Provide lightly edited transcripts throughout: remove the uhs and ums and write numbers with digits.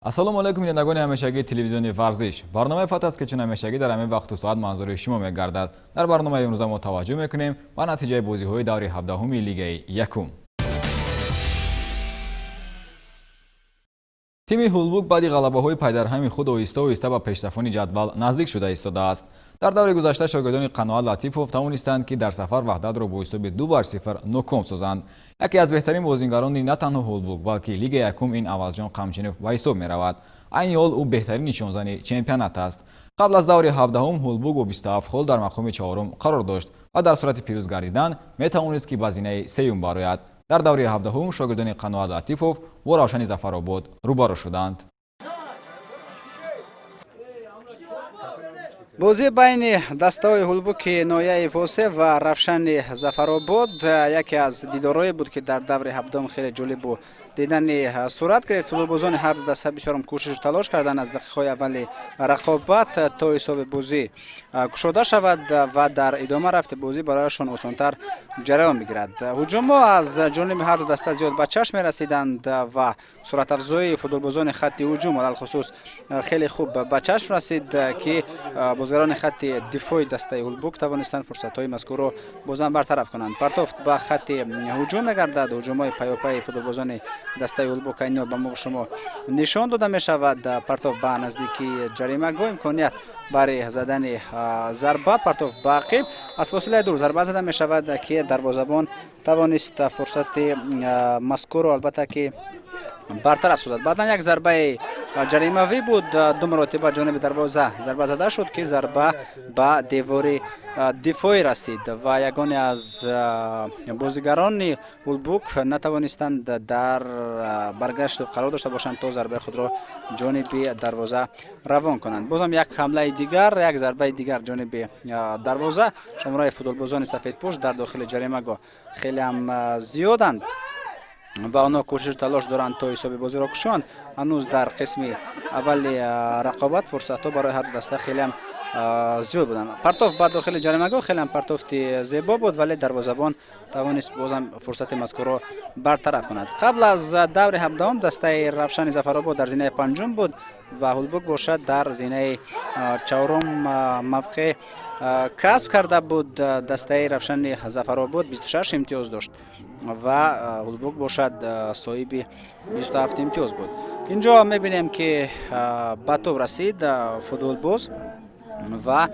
Ассалому алайкум, бинандагони ҳамешагии телевизиони Варзиш. Барномаи Фат аст, ки чун ҳамешагӣ дар ҳамин вақту соат манзури шумо мегардад. Дар барномаи имрӯза мо таваҷҷӯҳ мекунем ба натиҷаи бозиҳои даври 17-уми Лигаи якум. Тими Ҳулбук баъди ғалабаҳои пайдарҳами худ оҳиста оҳиста ба пешсафони ҷадвал наздик шуда истодааст. Дар даври гузашта шогирдони Қаноат Латипов тавонистанд, ки дар сафар Ваҳдатро бо ҳисоби 2-0 ноком созанд. Яке аз беҳтарин бозингарони на танҳо Ҳулбук, балки Лигаи якум ин Авазҷон Қамчинов ба ҳисоб меравад. Айни ҳол ӯ беҳтарин нишонзани чемпионат аст. Қабл аз даври 17-ум Ҳулбук бо 27 хол дар мақоми чаҳорум қарор дошт ва дар сурати пирӯз гардидан метавонист, ки ба зинаи сеюм барояд. Дар даври 17-ум шогирдони Қаноат Латипов бо Равшани Зафаробод рӯбарӯ шуданд. Бозӣ байни дастаҳои Ҳулбуки ноҳияи Восе ва Равшани Зафаробод яке аз дидорҳое буд, ки дар даври 17-ум хеле ҷолибу дидани сурат гирифт. Футболбозони ҳар ду даста бисёрам кӯшишу талош карданд аз дақиқаҳои аввали рақобат, то ҳисоби бозӣ кушода шавад ва дар идома рафти бозӣ барояшон осонтар ҷараён бигирад. Ҳуҷумҳо аз ҷониби ҳар ду даста зиёд ба чашм мерасиданд ва суратафзои футболбозони хатти ҳуҷум алалхусус хеле хуб ба чашм расид, ки бозигарони хатти дифои дастаи Ҳулбук тавонистанд фурсатҳои мазкурро бозам бартараф кунанд. Партофт ба хатти ҳуҷум мегардад. Ҳуҷумҳои пайопайи футболбозони дастаи Ҳулбук айни ба мо шумо нишон дода мешавад. Партоф ба наздикии ҷаримагоҳ, имконият барои задани зарба. Партоф ба ақиб, аз фосилаи дур зарба зада мешавад, ки дарвозабон тавонист фурсати мазкурро албатта ки бартараф созад. Баъдан як зарбаи ҷаримавӣ буд, ду маротиба ҷониби дарвоза зарба зада шуд, ки зарба ба девори дифоӣ расид ва ягоне аз бозигарони Ҳулбук натавонистанд дар баргашт қарор дошта бошанд, то зарбаи худро ҷониби дарвоза равон кунанд. Бозам як ҳамлаи дигар, як зарбаи дигар ҷониби дарвоза. Шумораи футболбозони сафедпӯш дар дохили ҷаримагоҳ хеле ҳам зиёданд ва онҳо кӯшишу талош доранд, то ҳисоби бозиро кушоянд. Ҳанӯз дар қисми аввали рақобат фурсатҳо барои ҳар ду даста хеле ҳам зиёд буданд. Партоф ба дохили ҷаримагоҳ хеле ҳам партофти зебо буд, вале дарвозабон тавонист бозам фурсати мазкурро бартараф кунад. Қабл аз даври 17-ум дастаи Равшани Зафаробод дар зинаи панҷум буд ва Ҳулбук бошад дар зинаи чаҳорум мавқеъ касб карда буд. Дастаи Равшани Зафаробод 26 имтиёз дошт ва Ҳулбук бошад соҳиби 27 имтиёз буд. Инҷо мебинем, ки ба тӯб расид футболбоз ва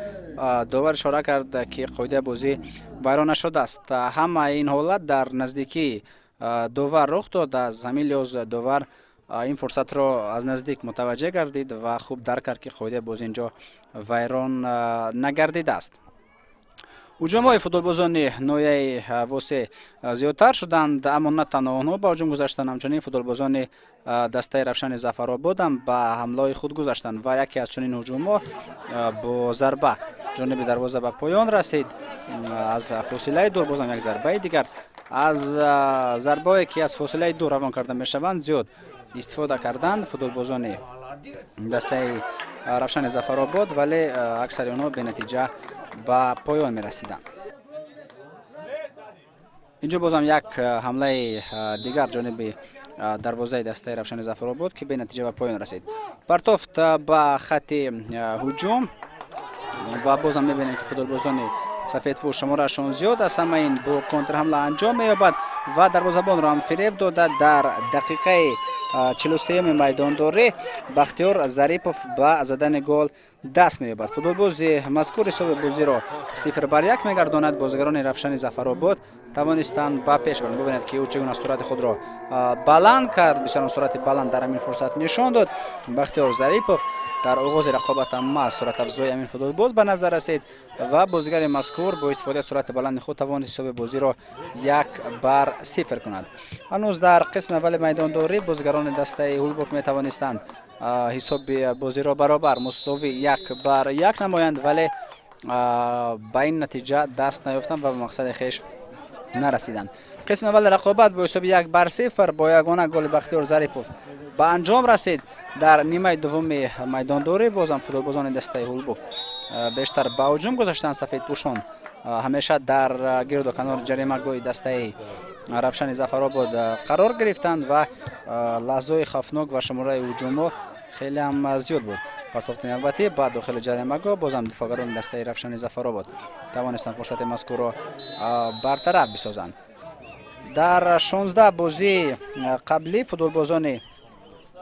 довар ишора кард, ки қоидаи бозӣ вайрон нашудааст. Ҳама ин ҳолат дар наздикии довар рух дод. Аз ҳамин лиҳоз довар ин фурсатро аз наздик мутаваҷҷеҳ гардид ва хуб дарк кард, ки қоидаи бозӣ инҷо вайрон нагардидааст. Ҳуҷумҳои футболбозони ноҳияи Восе зиёдтар шуданд, аммо на танҳо онҳо ба ҳуҷум гузаштанд, ҳамчунин футболбозони дастаи Равшани Зафаробод ҳам ба ҳамлаҳои худ гузаштанд ва яке аз чунин ҳуҷумҳо бо зарба ҷониби дарвоза ба поён расид. Аз фосилаи дур бозам як зарбаи дигар. Аз зарбаҳое, ки аз фосилаи дур равон карда мешаванд, зиёд истифода карданд футболбозони дастаи Равшани Зафаробод, вале аксари онҳо бенатиҷа ба поён мерасиданд. Инҷо бозам як ҳамлаи дигар ҷониби дарвозаи дастаи Равшани Зафаробод, ки бенатиҷа ба поён расид. Партофт ба хатти ҳуҷум ва бозам мебинем, ки футболбозони сафедпӯш шумораашон зиёд аст. Ҳама ин бо контрҳамла анҷом меёбад ва дарвозабонро ҳам фиреб дода. Дар дақиқаи 43-юми майдондорӣ Бахтиёр Зарипов ба задани гол даст меёбад. Футболбози мазкур ҳисоби бозиро 0-1 мегардонад. Бозигарони Равшани Зафаробод тавонистанд ба пеш баранд. Бубинед, ки ӯ чӣ гуна суръати худро баланд кард. Бисёрам суръати баланд дар ҳамин фурсат нишон дод Бахтиёр Зарипов. Дар оғози рақобат ҳам маҳз суръатафзои ҳамин футболбоз ба назар расид ва бозигари мазкур бо истифодаи суръати баланди худ тавонист ҳисоби бозиро 1-0 кунад. Ҳанӯз дар қисми аввали майдондорӣ бозигарони дастаи Ҳулбук метавонистанд ҳисоби бозиро баробар, мусовӣ 1-1 намоянд, вале ба ин натиҷа даст наёфтанд ва ба мақсади хеш нарасиданд. Қисми аввали рақобат бо ҳисоби 1-0 бо ягона голи Бахтиёр Зарипов ба анҷом расид. Дар нимаи дуввуми майдондорӣ бозам футболбозони дастаи Ҳулбук бештар ба ҳуҷум гузаштанд. Сафедпӯшон ҳамеша дар гирду канори ҷаримагоҳи дастаи Равшани Зафаробод қарор гирифтанд ва лаҳзаҳои хавфнок ва шумораи ҳуҷумҳо Хеле ҳам зиёд буд. Партофти навбатӣ ба дохили ҷаримагоҳ, бозам дифоъгарони дастаи Равшани Зафаробод тавонистанд фурсати мазкурро бартараф бисозанд. Дар 16 бозии қаблӣ футболбозони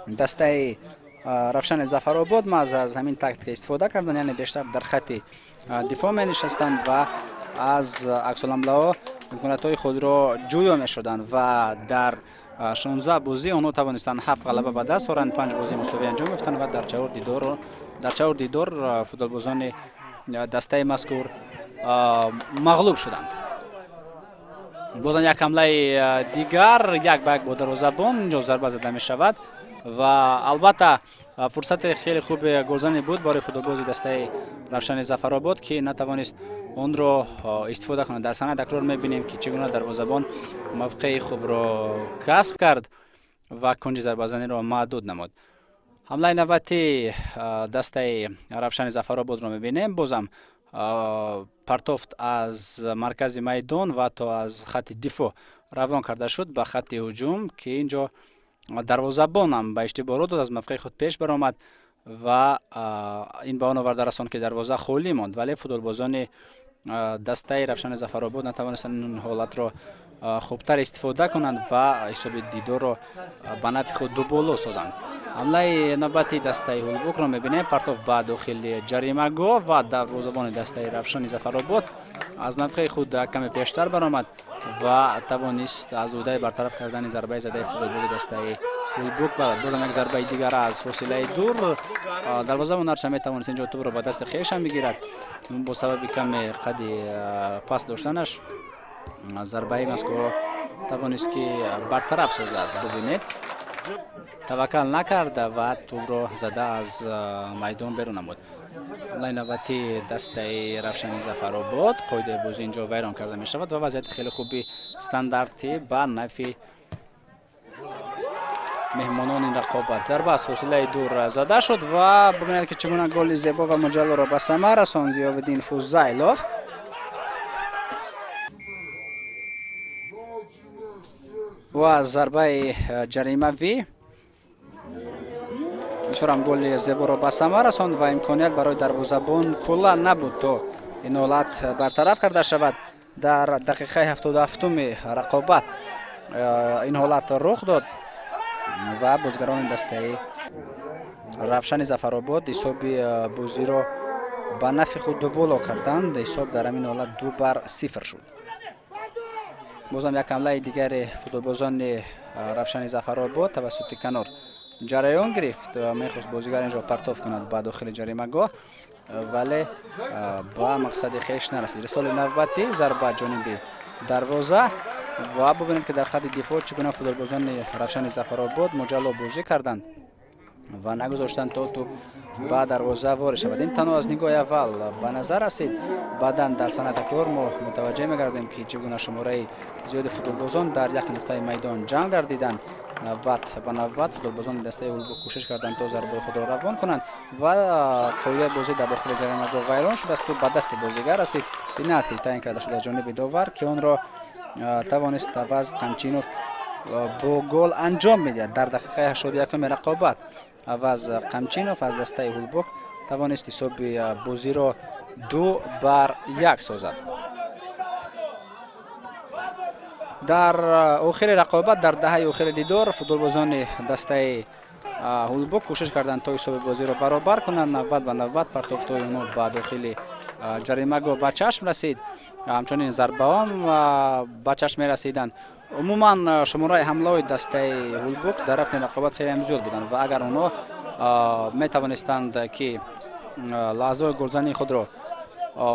дастаи Равшани Зафаробод маҳз аз ҳамин тактика истифода карданд, яъне бештар дар хатти дифоъ менишастанд ва аз аксуламлаҳо имкониятҳои худро ҷӯё мешуданд ва дар 16 бозӣ онҳо тавонистанд ҳафт ғалаба ба даст оранд, панҷ бозии мусовӣ анҷом ёфтанд ва дар чаҳор дидор футболбозони дастаи мазкур мағлуб шуданд. Бозам як ҳамлаи дигар, як ба як бо дарвозабон, инҷо зарба зада мешавад ва албатта фурсати хеле хуби голзанӣ буд барои футболбози дастаи Равшани Зафаробод, ки натавонист онро истифода кунад. Дар саҳна такрор мебинем, ки чӣ гуна дарвозабон мавқеи хубро касб кард ва кунҷи зарбазаниро маҳдуд намуд. Ҳамлаи навбатии дастаи Равшани Зафарободро мебинем. Бозам партофт аз маркази майдон ва то аз хатти дифоъ равон карда шуд ба хатти ҳуҷум, ки ин ҷо дарвозабонам ба иштибоҳ дод, аз мавқеи худ пеш баромад ва ин ба он оварда расон, ки дарвоза холӣ монд, вале футболбозони дастаи Равшани Зафаробод натавонистанд ин ҳолатро хубтар истифода кунанд ва ҳисоби дидорро ба нафъи худ дуболо созанд. Ҳамлаи навбати дастаи Ҳулбукро мебинем. Партоф ба дохили ҷаримагоҳ ва дарвозабони дастаи Равшани Зафаробод аз мавқеи худ каме пештар баромад ва тавонист аз ӯҳдаи бартараф кардани зарбаи задаи футболбози дастаи Ҳулбук барад. Бозам як зарбаи дигар аз фосилаи дур. Дарвозабон ҳарчанд метавонист инҷо тӯбро ба дасти хешам бигирад, бо сабаби каме қади паст доштанаш зарбаи мазкурро тавонист, ки бартараф созад. Бубинед, таваккал накарда ва тӯбро зада аз майдон берун намуд. Ҳамлаи навбатии дастаи Равшани Зафаробод, қоидаи бозӣ инҷо вайрон карда мешавад ва вазъияти хеле хуби стандартӣ ба нафъи меҳмонони рақобат. Зарба аз фосилаи дур зада шуд ва бубинед, ки чӣ гуна голи зебо ва муҷаллоро ба самар расонд Зиёвиддин Фузайлов. Ӯ аз зарбаи ҷаримавӣ бисёрам голи зеборо ба самар расонд ва имконият барои дарвозабон куллан набуд, то ин ҳолат бартараф карда шавад. Дар дақиқаи 77-уми рақобат ин ҳолат рух дод ва бозигарони дастаи Равшани Зафаробод ҳисоби бозиро ба нафъи худ дуболо карданд. Ҳисоб дар ҳамин ҳолат 2-0 шуд. Бозам як ҳамлаи дигари футболбозони Равшани Зафаробод тавассути канор ҷараён гирифт. Мехост бозигар инҷо партоф кунад ба дохили ҷаримагоҳ, вале ба мақсади хеш нарасид. Ирсоли навбатӣ, зарба ҷониби дарвоза ва бубинед, ки дар хатти дифоъ чӣ гуна футболбозони Равшани Зафаробод муҷалло бозӣ карданд ва нагузоштанд, то тӯб ба дарвоза ворид шавад. Ин танҳо аз нигоҳи аввал ба назар расид. Баъдан дар саҳна такрор мо мутаваҷҷеҳ мегардем, ки чӣ гуна шумораи зиёди футболбозон дар як нуқтаи майдон ҷамъ гардиданд. Навбат ба навбат футболбозони дастаи Ҳулбук кӯшиш карданд, то зарбаи худро равон кунанд ва қоидаи бозӣ дар дохили ҷаримагоҳ вайрон шудааст. Тӯб ба дасти бозигар расид. Пеналти таъин карда шуд аз ҷониби довар, ки онро тавонист Аваз Қамчинов бо гол анҷом медиҳад. Дар дақиқаи 81-уми рақобат Аваз Қамчинов аз дастаи Ҳулбук тавонист ҳисоби бозиро 2-1 созад. Дар охири рақобат, дар даҳаи охири дидор, футболбозони дастаи Ҳулбук кӯшиш карданд, то ҳисоби бозиро баробар кунанд. Навбат ба навбат партофтҳои онҳо ба дохили ҷаримагоҳ ба чашм расид, ҳамчунин зарбаҳом ба чашм мерасиданд. Умуман, шумораи ҳамлаҳои дастаи Ҳулбук дар рафти рақобат хеле ҳам зиёд буданд ва агар онҳо метавонистанд, ки лаҳзаҳои голзании худро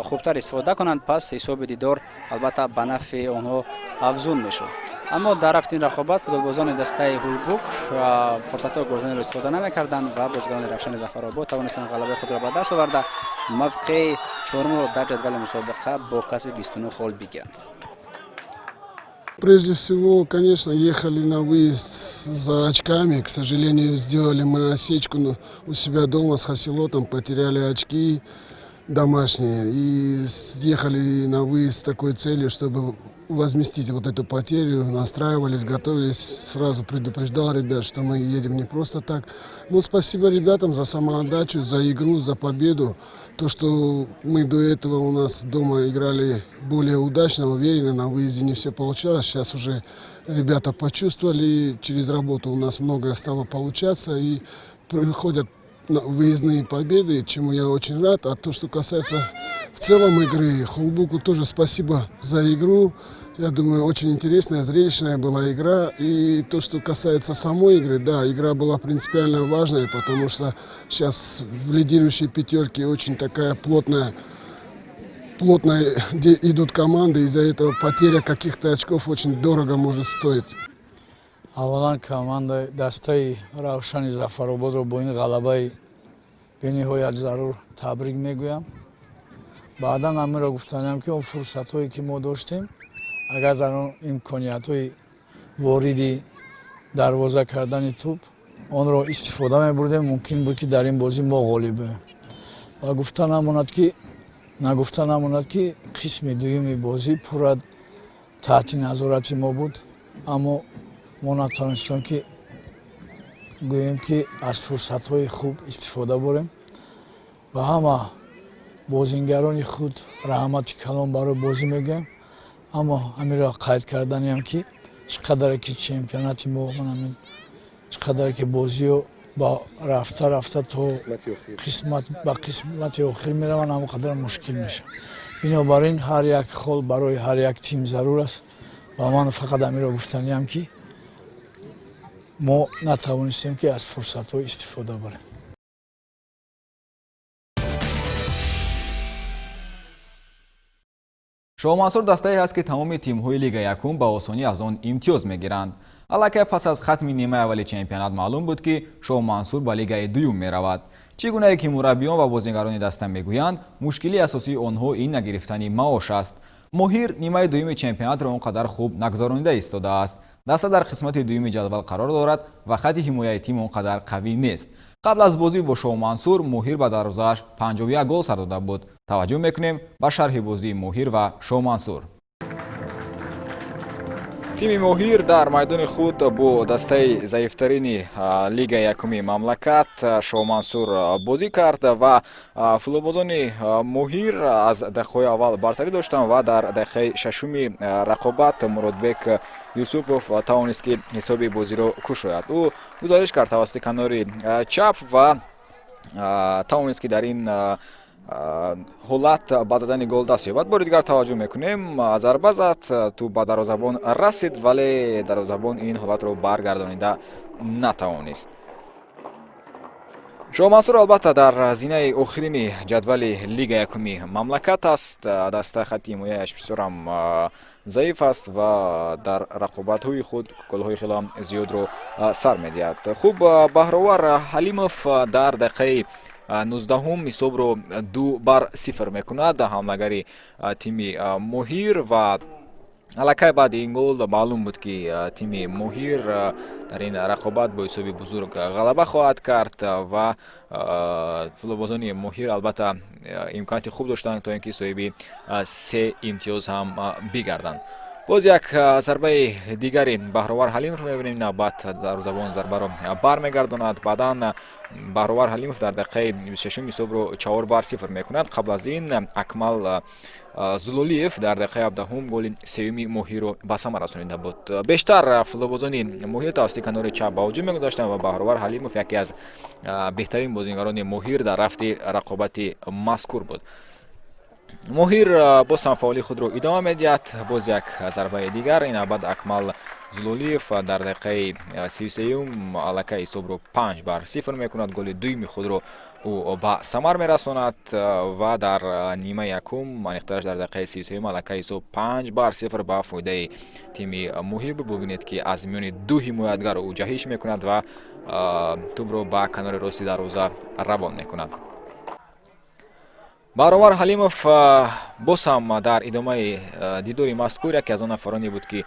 хубтар истифода кунанд, пас ҳисоби дидор албатта ба нафъи онҳо афзун мешуд. Аммо дар рафти ин рақобат футболбозони дастаи Ҳулбук фурсатҳои голзаниро истифода намекарданд ва бозигарони Равшани Зафаробод тавонистанд ғалабаи худро ба даст оварда, мавқеи чорумро дар ҷадвали мусобиқа бо касби 29 хол бигиранд. Прежде всего, конечно, ехали на выезд за очками. К сожалению, сделали мы осечку у себя дома с Хасилотом, потеряли очки домашние. И ехали на выезд с такой целью, чтобы возместить вот эту потерю, настраивались, готовились, сразу предупреждал ребят, что мы едем не просто так. Но спасибо ребятам за самоотдачу, за игру, за победу. То, что мы до этого у нас дома играли более удачно, уверенно, на выезде не все получалось. Сейчас уже ребята почувствовали, через работу у нас многое стало получаться, и приходят выездные победы, чему я очень рад. А то, что касается в целом игры, Хулбуку тоже спасибо за игру. Я думаю, очень интересная, зрелищная была игра. И то, что касается самой игры, да, игра была принципиально важная, потому что сейчас в лидирующей пятерке очень такая плотная, плотно идут команды, из-за этого потеря каких-то очков очень дорого может стоить. Аввалан команда дастаи Равшани Зафарободро бо ин ғалабаи бениҳоят зарур табрик мегӯям. Баъдан ҳаминро гуфтаниям, ки он фурсатҳое, ки мо доштем, агар дар он имкониятҳои вориди дарвоза кардани тӯб онро истифода мебурдем, мумкин буд, ки дар ин бозӣ мо ғолиб бошем. Ва гуфта намонад, ки нагуфта намонад, ки қисми дуюми бозӣ пурра таҳти назорати мо буд, аммо мо натавонистем, ки гӯем, ки аз фурсатҳои хуб истифода бурем. Ва ҳама бозингарони худ раҳмати калон барои бозӣ мегӯям, аммо ҳаминро қайд карданиам, ки чӣ қадаре ки чемпионати мо, чӣ қадаре ки бозиҳо ба рафта рафта то қисмат ба қисмати охир мераванд, ҳамон қадар мушкил мешавад. Бинобар ин ҳар як хол барои ҳар як тим зарур аст ва ман фақат ҳаминро гуфтаниам, ки мо натавонистем, ки аз фурсатҳо истифода барем. Шоҳмансур дастае ҳаст, ки тамоми тимҳои Лига якум ба осонӣ аз он имтиёз мегиранд. Аллакай пас аз хатми нимаи аввали чемпионат маълум буд, ки Шоҳмансур ба лигаи дуюм меравад. Чӣ гунае ки мураббиён ва бозигарони даста мегӯянд, мушкилии асосии онҳо ин нагирифтани маош аст. Моҳир нимаи дуюми чемпионатро он қадар хуб нагузаронида истодааст. Даста дар қисмати дуюми ҷадвал қарор дорад ва хатти ҳимояи тим он қадар қавӣ нест. Қабл аз бозӣ бо Шоҳмансур Моҳир ба дарвозааш 51 гол сар дода буд. Таваҷҷӯҳ мекунем ба шарҳи бозии Моҳир ва Шоҳмансур. Тими Моҳир дар майдони худ бо дастаи заифтарини лигаи якуми мамлакат Шоҳмансур бозӣ кард ва футболбозони Моҳир аз дақиқаҳои аввал бартарӣ доштанд ва дар дақиқаи шашуми рақобат Муродбек Юсупов тавонист, ки ҳисоби бозиро кушояд. Ӯ гузориш кард тавассути канори чап ва тавонист, ки дар ин ҳолат ба задани гол даст ёбад. Бори дигар таваҷҷӯҳ мекунем: зарба зад, тӯб ба дарвозабон расид, вале дарвозабон ин ҳолатро баргардонида натавонист. Шоҳмансур албатта дар зинаи охирини ҷадвали лига якуми мамлакат аст. Даста хатти ҳимояяш бисёрам заиф аст ва дар рақобатҳои худ голҳои хеле зиёдро сар медиҳад. Хуб, Баҳровар Ҳалимов дар дақиқаи 19-ум ҳисобро 2-0 мекунад, ҳамлагари тими Моҳир, ва аллакай баъди ин гол маълум буд, ки тими Моҳир дар ин рақобат бо ҳисоби бузург ғалаба хоҳад кард. Ва футболбозони Моҳир албатта имконияти хуб доштанд, то ин ки соҳиби се имтиёз ҳам бигарданд. Боз як зарбаи дигари Баҳровар Ҳалимовро мебинем. Навбат дарвозабон зарбаро бармегардонад. Баъдан Баҳровар Ҳалимов дар дақиқаи 26-ум ҳисобро 4-0 мекунад. Қабл аз ин Акмал Зулолиев дар дақиқаи 17-ум голи сеюми Моҳирро ба самар расонида буд. Бештар футболбозони Моҳир тавассути канори чап ба ҳуҷум мегузаштанд ва Баҳровар Ҳалимов яке аз беҳтарин бозингарони Моҳир дар рафти рақобати мазкур буд. Моҳир боз ҳам фаъолии худро идома медиҳад. Боз як зарбаи дигар, ин навбат Акмал Зулолиев дар дақиқаи 33-юм аллакай ҳисобро 5-0 мекунад. Голи дуюми худро ӯ ба самар мерасонад ва дар нимаи якум, аниқтараш дар дақиқаи 33-юм, аллакай ҳисоб 5-0 ба фоидаи тими Моҳир. Бубинед, ки аз миёни ду ҳимоятгар ӯ ҷаҳиш мекунад ва тӯбро ба канори рости дарвоза равон мекунад. Баҳровар Ҳалимов боз ҳам дар идомаи дидори мазкур яке аз он нафароне буд, ки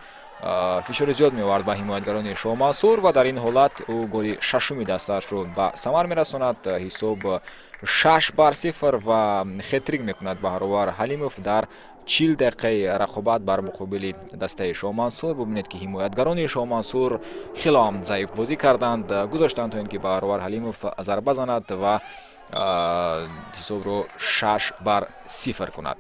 фишори зиёд меовард ба ҳимоятгарони Шоҳмансур, ва дар ин ҳолат ӯ голи шашуми дастаашро ба самар мерасонад. Ҳисоб 6-0 ва хетрик мекунад Баҳровар Ҳалимов дар 40 дақиқаи рақобат бар муқобили дастаи Шоҳмансур. Бубинед, ки ҳимоятгарони Шоҳмансур хело ҳам заиф бозӣ карданд, гузоштанд то ин ки Баҳровар Ҳалимов зарба занад ва ҳисобро 6-0 кунад.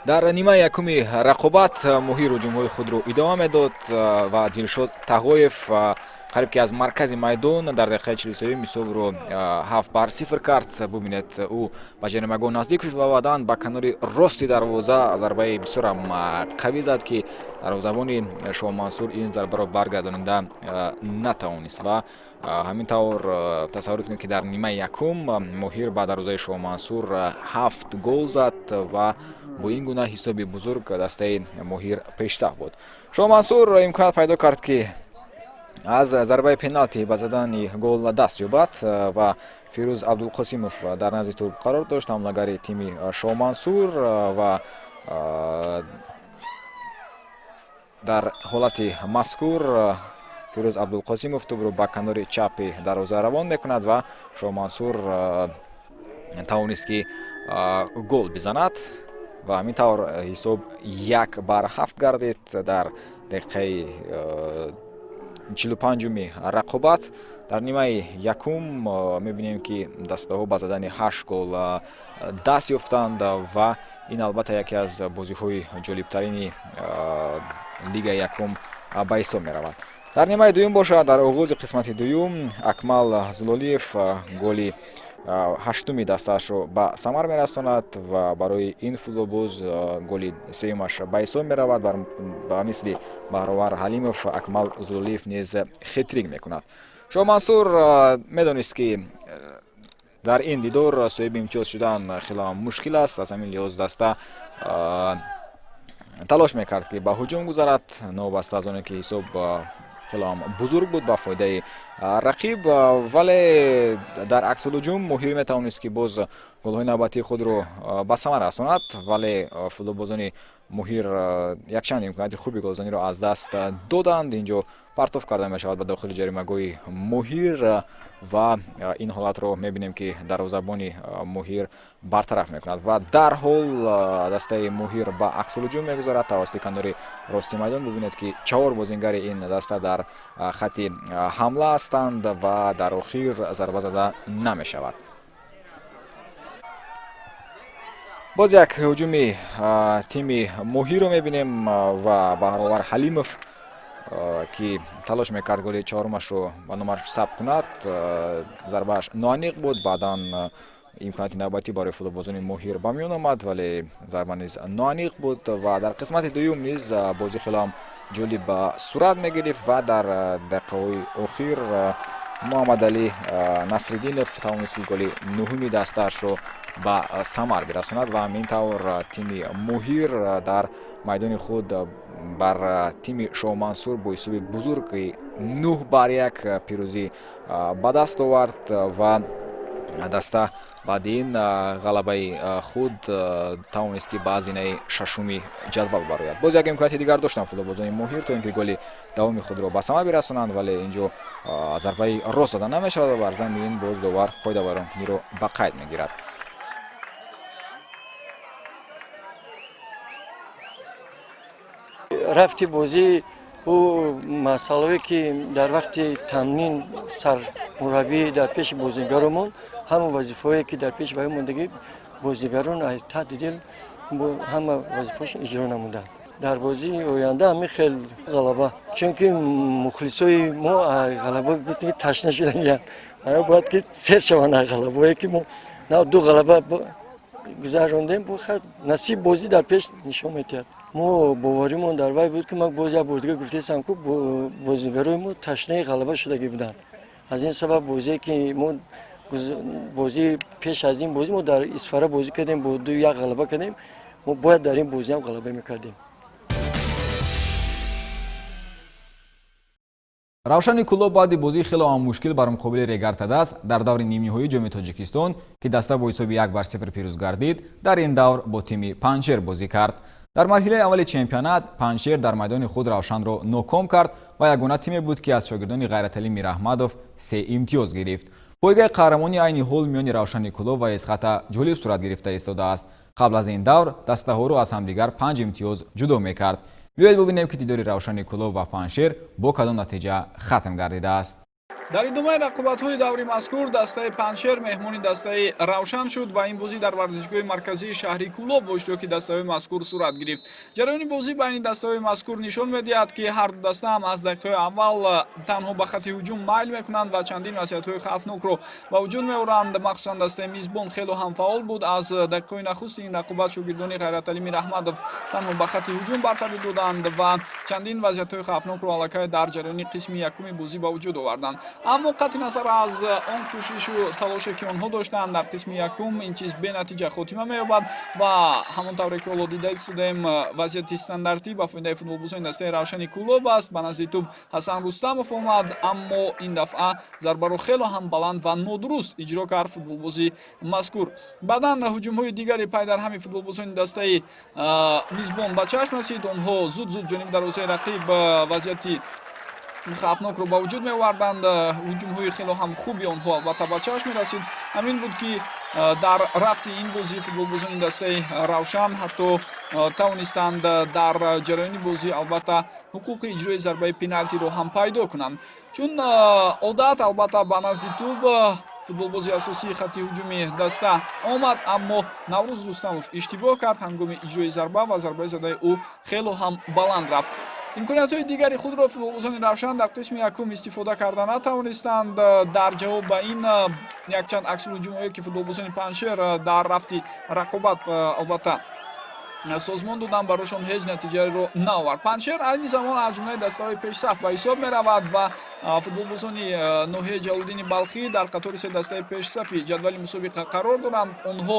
Дар нимаи якуми рақобат Моҳир ҳуҷумҳои худро идома медод ва Дилшод Тағоев қариб ки аз маркази майдон дар дақиқаи 43 ҳисобро 7-0 кард. Бубинед, ӯ ба ҷаримагоҳ наздик шуд ва баъдан ба канори рости дарвоза зарбаи бисёрам қавӣ зад, ки дарвозабони Шоҳмансур ин зарбаро баргардонида натавонист. Ва ҳамин тавр тасаввур кунед, ки дар нимаи якум Моҳир ба дарвозаи Шоҳмансур 7 гол зад ва бо ин гуна ҳисоби бузург дастаи Моҳир пешсаф буд. Шоҳмансур имконият пайдо кард, ки аз зарбаи пеналти ба задани гол даст ёбад ва Фирӯз Абдулқосимов дар назди тӯб қарор дошт, ҳамлагари тими Шоҳмансур, ва дар ҳолати мазкур Фирӯз Абдулқосимов тӯбро ба канори чапи дарвоза равон мекунад ва Шоҳмансур тавонист, ки гол бизанад ва ҳамин тавр ҳисоб 1-7 гардид дар дақиқаи 45-уми рақобат. Дар нимаи якум мебинем, ки дастаҳо ба задани 8 гол даст ёфтанд ва ин албатта яке аз бозиҳои ҷолибтарини лигаи якум ба ҳисоб меравад. Дар нимаи дуюм бошад, дар оғози қисмати дуюм Акмал Зулолиев голи ҳаштуми дастаашро ба самар мерасонад ва барои ин футболбоз голи сеюмаш ба ҳисоб меравад. Ба мисли Баҳровар Ҳалимов Акмал Зулолиев низ хетрик мекунад. Шоҳмансур медонист, ки дар ин дидор соҳиби имтиёз шудан хело мушкил аст. Аз ҳамин лиҳоз даста талош мекард, ки ба ҳуҷум гузарад, новобаста аз оне ки ҳисоб хело ҳам бузург буд ба фоидаи рақиб, вале дар аксулҳуҷум Моҳир метавонист, ки боз голҳои навбатии худро ба самар расонад, вале футболбозони Моҳир якчанд имконияти хуби голзаниро аз даст доданд. Инҷо партоф карда мешавад ба дохили ҷаримагоҳи Моҳир ва ин ҳолатро мебинем, ки дарвозабони Моҳир бартараф мекунад ва дарҳол дастаи Моҳир ба аксулҳуҷум мегузарад тавассути канори рости майдон. Бубинед, ки чаҳор бозингари ин даста дар хатти ҳамла ҳастанд ва дар охир зарба зада намешавад. Боз як ҳуҷуми тими Моҳирро мебинем ва Баҳровар Ҳалимов, ки талош мекард голи чаҳорумашро ба номаш сабт кунад, зарбааш ноаниқ буд. Баъдан имконияти навбатӣ барои футболбозони Моҳир ба миён омад, вале зарба низ ноаниқ буд ва дар қисмати дуюм низ бозӣ хело ҳам ҷолиб ба сурат мегирифт ва дар дақиқаҳои охир Муҳаммадалӣ Насриддинов тавонист, ки голи нуҳуми дастаашро ба самар бирасонад ва ҳамин тавр тими Моҳир дар майдони худ бар тими Шоҳмансур бо ҳисоби бузурги 9-1 пирӯзӣ ба даст овард ва даста баъди ин ғалабаи худ тавонист, ки ба зинаи шашуми ҷадвал барояд. Боз як имконияти дигар доштанд футболбозони Моҳир то ин ки голи давоми худро ба самар бирасонанд, вале инҷо зарбаи рост зада намешавад ва бар замми ин боз довар қоидавайронкуниро ба қайд мегирад. Рафти бозӣ ӯ масъалае, ки дар вақти тамрин сармураббӣ дар пеши бозигаромон ҳама вазифаҳое, ки дар пеши вай мондагӣ, бозигарон аз таҳти дил ҳама вазифаҳошон иҷро намуданд. Дар бозии оянда ҳамин хел ғалаба, чунки мухлисои мо ғалаба ташна шудаанд, бояд ки сер шаванд аз ғалабое, ки мо на ду ғалаба гузарондем. Насиб бозӣ дар пеш нишон медиҳад. Мо боваримон дар вай буд, ки ман боз як бор дига гуфтесам, ку бозигарои мо ташнаи ғалаба шудагӣ буданд. Аз ин сабаб бозие, ки мо бозии пеш аз ин бозӣ мо дар Исфара бозӣ кардем, бо 2-1 ғалаба кардем, мо бояд дар ин бозиам ғалаба мекардем. Равшани Кӯлоб баъди бозии хело ҳам мушкил бар муқобили Регар-ТадАЗ дар даври нимниҳоии Ҷоми Тоҷикистон, ки даста бо ҳисоби 1-0 пирӯз гардид, дар ин давр бо тими Панҷшер бозӣ кард. Дар марҳилаи аввали чемпионат Панҷшер дар майдони худ Равшанро ноком кард ва ягона тиме буд, ки аз шогирдони Ғайраталӣ Мираҳмадов се имтиёз гирифт. Пойгаи қаҳрамонӣ айни ҳол миёни Равшани Кӯлоб ва Эсхата ҷолиб сурат гирифта истодааст. Қабл аз ин давр дастаҳоро аз ҳамдигар панҷ имтиёз ҷудо мекард. Биёед бубинем, ки дидори Равшани Кӯлоб ва Панҷшер бо кадом натиҷа хатм гардидааст. Дар идомаи рақобатҳои даври мазкур дастаи Панҷшер меҳмони дастаи Равшан шуд ва ин бозӣ дар варзишгоҳи марказии шаҳри Кӯлоб бо иштироки дастаҳои мазкур сурат гирифт. Ҷараёни бозӣ байни дастаҳои мазкур нишон медиҳад, ки ҳарду даста ҳам аз дақиқаҳои аввал танҳо ба хатти ҳуҷум майл мекунанд ва чандин вазъиятҳои хавфнокро ба вуҷуд меоранд. Махсусан дастаи мизбон хело ҳам фаъол буд. Аз дақиқаҳои нахусти ин рақобат шогирдони Ғайраталӣ Мираҳмадов танҳо ба хатти ҳуҷум бартарӣ доданд ва чандин вазъиятҳои хавфнокро аллакай дар ҷараёни қисми якуми бозӣ ба вуҷуд оварданд. Аммо қатъи назар аз он кӯшишу талоше, ки онҳо доштанд дар қисми якум, ин чиз бенатиҷа хотима меёбад ва ҳамон тавре ки ҳоло дида истодаем, вазъияти стандартӣ ба фоидаи футболбозони дастаи Равшани Кӯлоб аст. Ба назди тӯб Ҳасан Рустамов омад, аммо ин дафъа зарбаро хело ҳам баланд ва нодуруст иҷро кард футболбози мазкур. Баъдан ҳуҷумҳои дигари пайдарҳами футболбозони дастаи мизбон ба чашм расид. Онҳо зуд зуд ҷониби дарвозаи рақиб вазъияти хавфнокро ба вуҷуд меоварданд. Ҳуҷумҳои хело ҳам хуби онҳо албатта ба чашм мерасид. Ҳамин буд, ки дар рафти ин бозӣ футболбозони дастаи Равшан ҳатто тавонистанд дар ҷараёни бозӣ албатта ҳуқуқи иҷрои зарбаи пеналтиро ҳам пайдо кунанд. Чун одат, албатта, ба назди тӯб футболбози асосии хатти ҳуҷуми даста омад, аммо Наврӯз Рустамов иштибоҳ кард ҳангоми иҷрои зарба ва зарбаи задаи ӯ хело ҳам баланд рафт. Имкониятҳои дигари худро футболбозони Равшан дар қисми якум истифода карда натавонистанд. Дар ҷавоб ба ин якчанд аксулҳуҷумҳое, ки футболбозони Панҷшер дар рафти рақобат албатта созмон доданд, барошон ҳеҷ натиҷаеро наовард. Панҷшер айни замон аз ҷумлаи дастаҳои пешсаф ба ҳисоб меравад ва футболбозони ноҳияи Ҷалолиддини Балхӣ дар қатори се дастаи пешсафи ҷадвали мусобиқа қарор доранд. Онҳо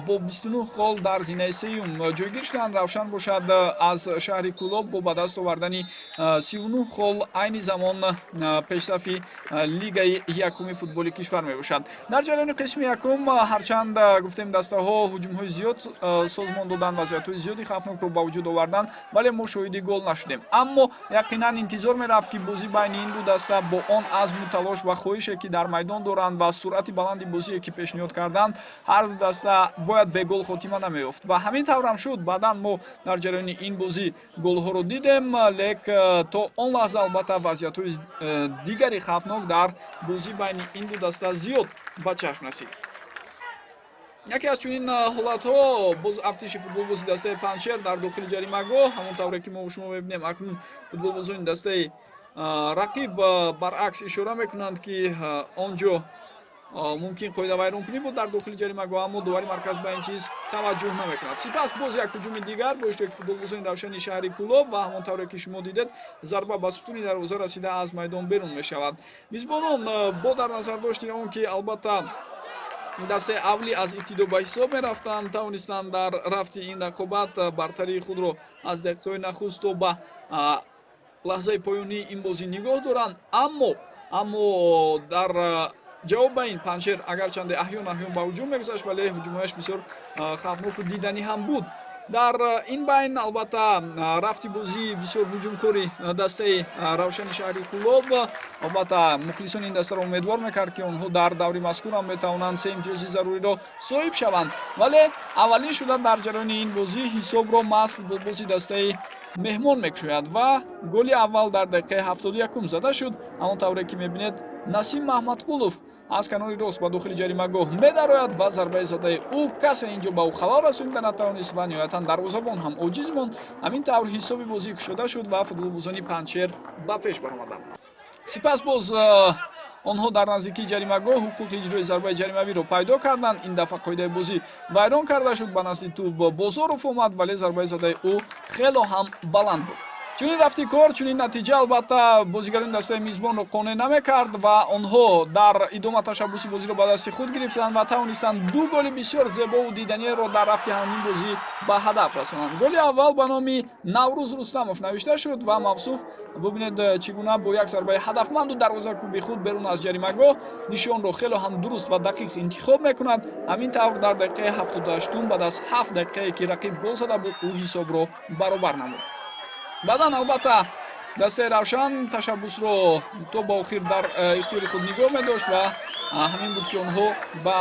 бо 29 хол дар зинаи сеюм ҷойгир шуданд. Равшан бошад, аз шаҳри Кӯлоб бо ба даст овардани 39 хол айни замон пешсафи лигаи якуми футболи кишвар мебошад. Дар ҷараёни қисми якум, ҳарчанд гуфтем, дастаҳо ҳуҷумҳои зиёд созмон доданд, вазъиятҳои зиёди хавфнокро ба вуҷуд оварданд, вале мо шоҳиди гол нашудем. Аммо яқинан интизор мерафт, ки бозӣ байни ин ду даста бо он азму талош ва хоҳише, ки дар майдон доранд, ва суръати баланди бозие, ки пешниҳод карданд, ҳар ду даста бояд бегол хотима намеёфт ва ҳамин таврам шуд. Баъдан мо дар ҷараёни ин бозӣ голҳоро дидем, лек то он лаҳза албатта вазъиятҳои дигари хавфнок дар бозӣ байни ин ду даста зиёд ба чашм расид. Яке аз чунин ҳолатҳо боз афтиши футболбози дастаи Панҷшер дар дохили ҷаримагоҳ. Ҳамон тавре ки мо шумо мебинем, акнун футболбозони дастаи рақиб баръакс ишора мекунанд, ки он ҷо мумкин қоидавайронкунӣ буд дар дохили ҷаримагоҳ, аммо довари марказ ба ин чиз таваҷҷӯҳ намекунад. Сипас боз як ҳуҷуми дигар бо иштироки футболбозони Равшани шаҳри Кӯлоб ва ҳамон тавре ки шумо дидед, зарба ба сутуни дарвоза расида, аз майдон берун мешавад. Мизбонон бо дар назар дошти он ки албатта дастаи аввалӣ аз ибтидо ба ҳисоб мерафтанд, тавонистанд дар рафти ин рақобат бартарии худро аз дақиқаҳои нахуст то ба лаҳзаи поёнии ин бозӣ нигоҳ доранд. Аммо дар ҷавоб ба ин Панҷшер агарчанде аҳён аҳён ба ҳуҷум мегузашт, вале ҳуҷумҳояш бисёр хавфноку диданӣ ҳам буд. Дар ин байн албатта рафти бозии бисёр ҳуҷумкори дастаи Равшани шаҳри Кӯлоб албатта мухлисони ин дастаро умедвор мекард, ки онҳо дар даври мазкур ҳам метавонанд се имтиёзи заруриро соҳиб шаванд. Вале аввалин шуда дар ҷараёни ин бозӣ ҳисобро маҳз футболбози дастаи меҳмон мекушояд ва голи аввал дар дақиқаи 71-ум зада шуд. Ҳамон тавре ки мебинед, Насим Маҳмадқулов аз канори рост ба дохили ҷаримагоҳ медарояд ва зарбаи задаи ӯ касе ин ҷо ба ӯ халал расонида натавонист ва ниҳоятан дарвозабон ҳам оҷиз монд. Ҳамин тавр ҳисоби бозӣ кушода шуд ва футболбозони Панҷшер ба пеш баромаданд. Сипас боз онҳо дар наздикии ҷаримагоҳ ҳуқуқи иҷрои зарбаи ҷаримавиро пайдо карданд. Ин дафъа қоидаи бозӣ вайрон карда шуд. Ба назди тӯб Бозоров омад, вале зарбаи задаи ӯ хело ҳам баланд буд. Чунин рафти кор, чунин натиҷа албатта бозигарони дастаи мизбонро қонеъ намекард ва онҳо дар идома ташаббуси бозиро ба дасти худ гирифтанд ва тавонистанд ду голи бисёр зебову диданиеро дар рафти ҳамин бозӣ ба ҳадаф расонанд. Голи аввал ба номи Наврӯз Рустамов навишта шуд ва мавсуф, бубинед, чӣ гуна бо як зарбаи ҳадафманду дарвозакӯби худ берун аз ҷаримагоҳ нишонро хело ҳам дуруст ва дақиқ интихоб мекунад. Ҳамин тавр дар дақиқаи 78-ум, баъд аз 7 дақиқае ки рақиб гол зада буд, ӯ ҳисобро баробар намуд. Баъдан албатта дастаи Равшан ташаббусро то ба охир дар ихтиёри худ нигоҳ медошт ва ҳамин буд, ки онҳо ба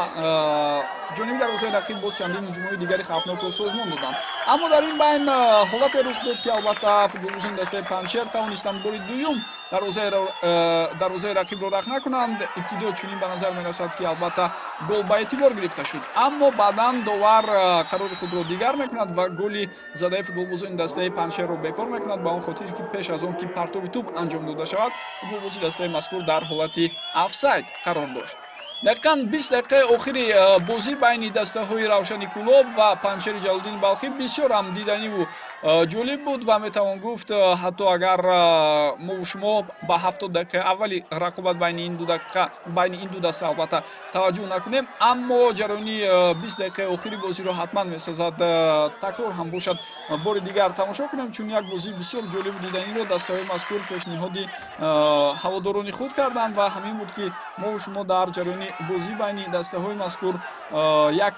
ҷониби дарвозаи рақиб боз чандин ҳуҷумҳои дигари хавфнокро созмон доданд. Аммо дар ин байн ҳолате рух дод, ки албатта футболбозони дастаи Панҷшер тавонистанд бори дуюм дарвозаи рақибро рахна кунанд. Ибтидо чунин ба назар мерасад, ки албатта гол ба эътибор гирифта шуд, аммо баъдан довар қарори худро дигар мекунад ва голи задаи футболбозони дастаи Панҷшерро бекор мекунад, ба он хотир ки пеш аз он ки партоби тӯб анҷом дода шавад, футболбози дастаи мазкур дар ҳолати офсайд қарор дошт. Дақиқан 20 дақиқаи охири бозӣ байни дастаҳои Равшани Кӯлоб ва Панҷшери Ҷалолиддини Балхӣ бисёр ҳам диданиву ҷолиб буд ва метавон гуфт, ҳатто агар мову шумо ба 70 дақиқаи аввали рақобат байни ин ду дақиқа, байни ин ду даста албатта таваҷҷӯҳ накунем, аммо ҷараёни 20 дақиқаи охири бозиро ҳатман месазад такрор ҳам бошад, бори дигар тамошо кунем, чун як бозии бисёр ҷолибу диданиро дастаҳои мазкур пешниҳоди ҳаводорони худ карданд. Ва ҳамин буд, ки мову шумо дар ҷараёни бозӣ байни дастаҳои мазкур як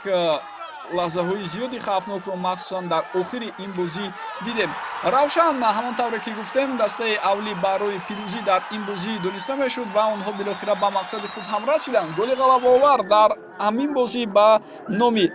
лаҳзаҳои зиёди хавфнокро махсусан дар охири ин бозӣ дидем. Равшан, ҳамон тавре ки гуфтем, дастаи аввалӣ барои пирӯзӣ дар ин бозӣ дониста мешуд ва онҳо билохира ба мақсади худ ҳам расиданд. Голи ғалабаовар дар ҳамин бозӣ ба номи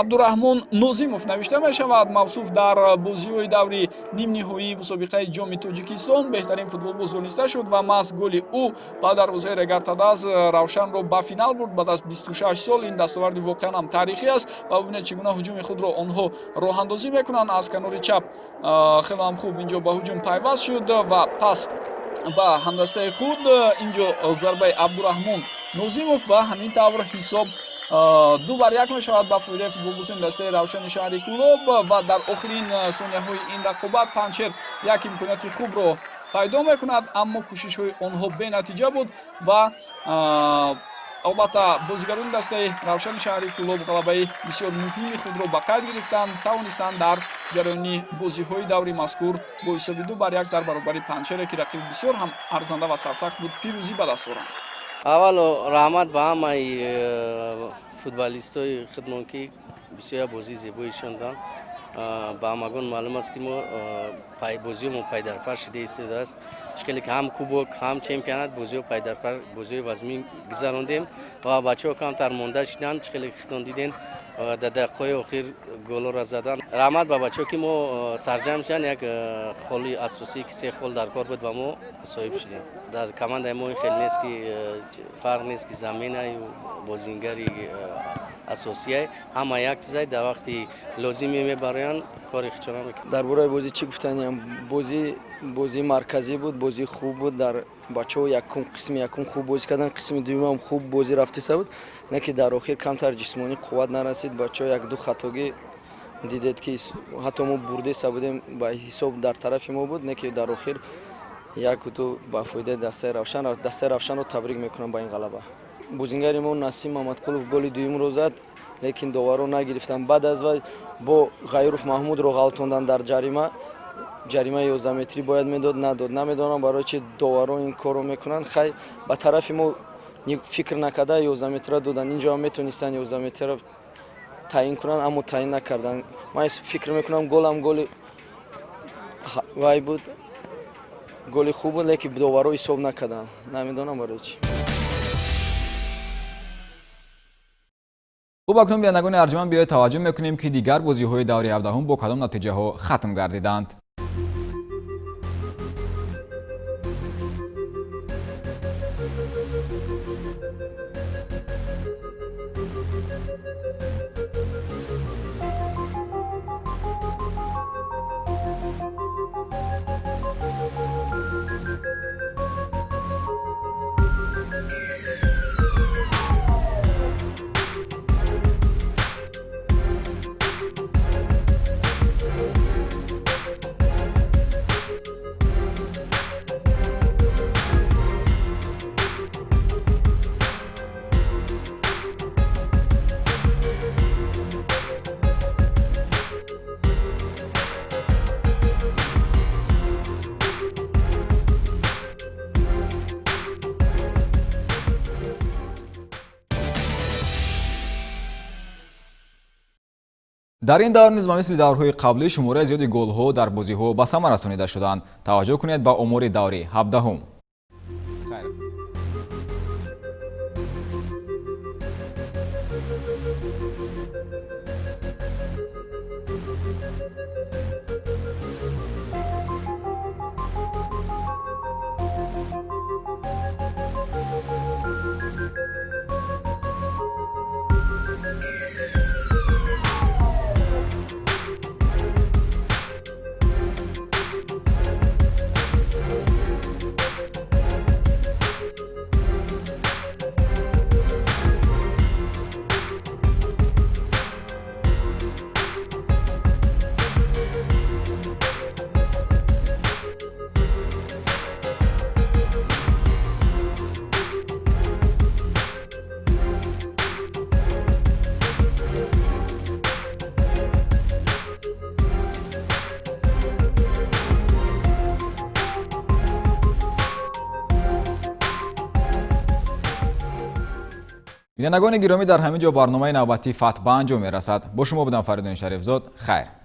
Абдураҳмон Нозимов навишта мешавад. Мавсуф дар бозиҳои даври нимниҳоии мусобиқаи Ҷоми Тоҷикистон беҳтарин футболбоз дониста шуд ва маҳз голи ӯ ба дарвозаи Регар-ТадАЗ Равшанро ба финал бурд. Баъд аз 26 сол ин дастоварди воқеан ҳам таърихӣ аст ва бубинед, чӣ гуна ҳуҷуми худро онҳо роҳандозӣ мекунанд. Аз канори чап хеле ҳам хуб инҷо ба ҳуҷум пайваст шуд ва пас ба ҳамдастаи худ, инҷо зарбаи Абдураҳмон Нозимов ва ҳамин тавр ҳисоб 2-1 мешавад ба фоидаи футболбозони дастаи Равшани шаҳри Кӯлоб. Ва дар охирин сонияҳои ин рақобат Панҷшер як имконияти хубро пайдо мекунад, аммо кӯшишҳои онҳо бенатиҷа буд ва албатта бозигарони дастаи Равшани шаҳри Кӯлоб ғалабаи бисёр муҳими худро ба қайд гирифтанд, тавонистанд дар ҷараёни бозиҳои даври мазкур бо ҳисоби 2-1 дар баробари Панҷшере, ки рақиби бисёр ҳам арзанда ва сарсахт буд, пирӯзӣ ба даст оранд. Аввало раҳмат ба ҳамаи футболистои худмон, ки бисёр бозии зебои ишон доданд. Ба ҳамагон маълум аст, ки мо бозиҳо мо пайдарпар шида истодааст. Чӣ хеле ки ҳам кубок, ҳам чемпионат бозиҳо пайдарпар, бозиҳои вазмин гузарондем ва бачаҳо камтар монда шиданд. Чӣ хеле ки худтон дидем, дар дақиқаҳои охир голҳоро заданд. Раҳмат ба бачаҳо, ки мо сарҷамъ шуданд. Як холи асосӣ, ки се хол дар кор буд, ба мо соҳиб шудем. Дар командаи мо ин хел нест, ки фарқ нест, ки заменаю бозингари асосия, ҳама як чизай, дар вақти лозиме мебароянд, кори худшона мекунанд. Дар бораи бозӣ чӣ гуфтаниям? Бозӣ бозии марказӣ буд, бозии хуб буд. Дар бачаҳо якум қисми якум хуб бозӣ карданд, қисми дуюмам хуб бозӣ рафтиса буд, не ки дар охир камтар ҷисмонӣ қувват нарасид. Бачаҳо як-ду хатогӣ дидед, ки ҳатто мо бурдеса будем, ба ҳисоб дар тарафи мо буд, не ки дар охир 1-2 ба фоидаи дастаи Равшан. Дастаи Равшанро табрик мекунам ба ин ғалаба. Бозингари мо Насим Мамадқулов голи дуюмро зад, лекин доварро нагирифтанд. Баъд аз вай бо Ғайров Маҳмудро ғалтонданд дар ҷарима. Ҷаримаи 11 метрӣ бояд медод, надод. Намедонам, барои чи доварро ин корро мекунанд. Хай, ба тарафи мо фикр накарда 11 метра доданд. Инҷо ҳам метонистанд 11 метра таъин кунанд, аммо таъин накарданд. Ман фикр мекунам, голам голи вай буд, голи хуб буд, лекин доварро ҳисоб накарданд. Намедонам, барои чӣ. Хуб, акнун, бинандагони арҷманд, биёед таваҷҷӯҳ мекунем, ки дигар бозиҳои даври 17-ум бо кадом натиҷаҳо хатм гардиданд. Дар ин давр низ ба мисли даврҳои қаблӣ шумораи зиёди голҳо дар бозиҳо ба самар расонида шуданд. Таваҷҷӯҳ кунед ба омори даври 17-ум. Бинандагони гиромӣ, дар ҳамин ҷо барномаи навбатии Фатҳ ба анҷом мерасад. Бо шумо будам Фаридуни Шарифзод. Хайр.